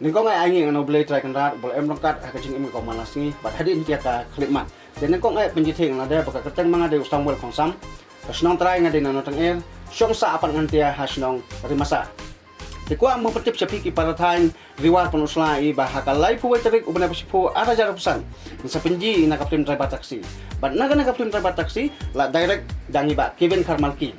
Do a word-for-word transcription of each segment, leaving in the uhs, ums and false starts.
Nyngkong eh ai ngi ngan ong U Blei Trai Kynrad ba u la em ryngkat ha ka jingim ka man la sngi bad hadien ïa ka khyllipmat. Te nyngkong eh pynjithing lade ba ka kyrteng ma nga dei u Samuel Khongsam. Ka shnong trai nga dei na Nongthyr, shong sah pat ngan tia ha shnong Rimasa. Te kwah ban pyntip sha phi ki para thaiñ Ri War Pynursla i ba ha ka laiphew wei tarik u bnai ba shiphew ar hajar arphew san, ngan sa pynji i na ka phlim Driver Taxi. Bad na kane ka phlim Driver Taxi la direct da ngi Bah Kevin Kharmalki.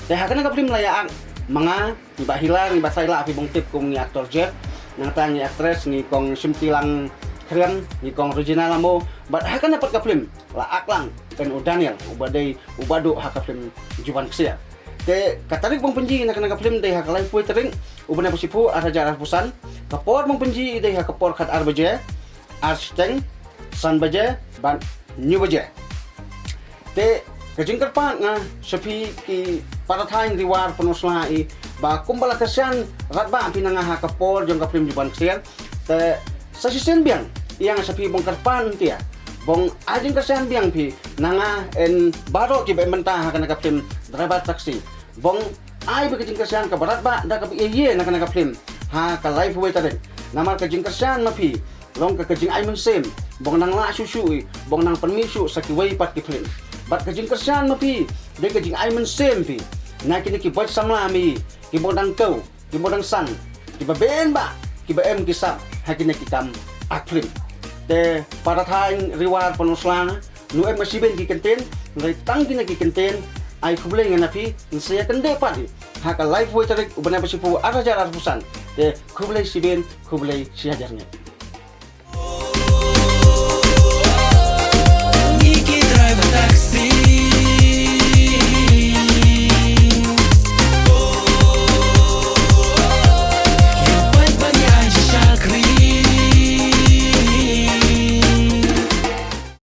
Te ha kane ka phlim la ïa act ma nga, ngi Bah Hilar, ngi Bah Saila, phi bym tip kum ngi actor Jack. Nangta ngi actress, ngi kong Shimtilang Khriam, ngi kong Regina Lamo. Bad ha kane pat ka phlim la act lang pen u Daniel, uba dei u Bah Duh ha ka phlim Juban Ksiar. Te ka tarik ban pynji na kane ka phlim dei ha ka laiphew wei tarik u bnai ba shiphew ar hajar arphew san. Ka por ban pynji dei ha ka por khat ar baje, ar shiteng, san baje bad hynñiew baje. Te ka jingkyrpad nga sha phi ki para thaiñ Ri War Pynursla i ba kumba la kyrshan radbah phi na nga ha ka por jong ka phlim Juban Ksiar. Te sa shisien biang ïa nga sha phi ban kyrpad ïa, ban ai jingkyrshan biang phi na nga, ïa baroh kiba im bynta ha kane ka phlim Driver Taxi. Ban ai beit ka jingkyrshan kaba radbah da kaba ïeit na kane ka phlim ha ka laiphew wei tarik. Namar ka jingkyrshan ma phi long ka, ka jingai mynsiem, ban nang lah shuh shuh i, ban nang pynmih shuh sa kiwei pat ki phlim. Bad ka jingkyrshan ma phi dei ka jingai mynsiem phi na kine ki bad samla mi, kiba dang kiew, kiba dang san, kiba bun bah, kiba em ki sap ha kine ki kam act phlim. Te para thaiñ Ri War Pynursla, ym em ma shibun ki kyntien, hynrei tang kine ki kyntien, ai khublei nga na phi, ngin sa ïa kyndit pat i ha ka laiphew wei tarik u bnai ba shiphew ar hajar arphew san. Te khublei shibun, khublei shihajar ngut.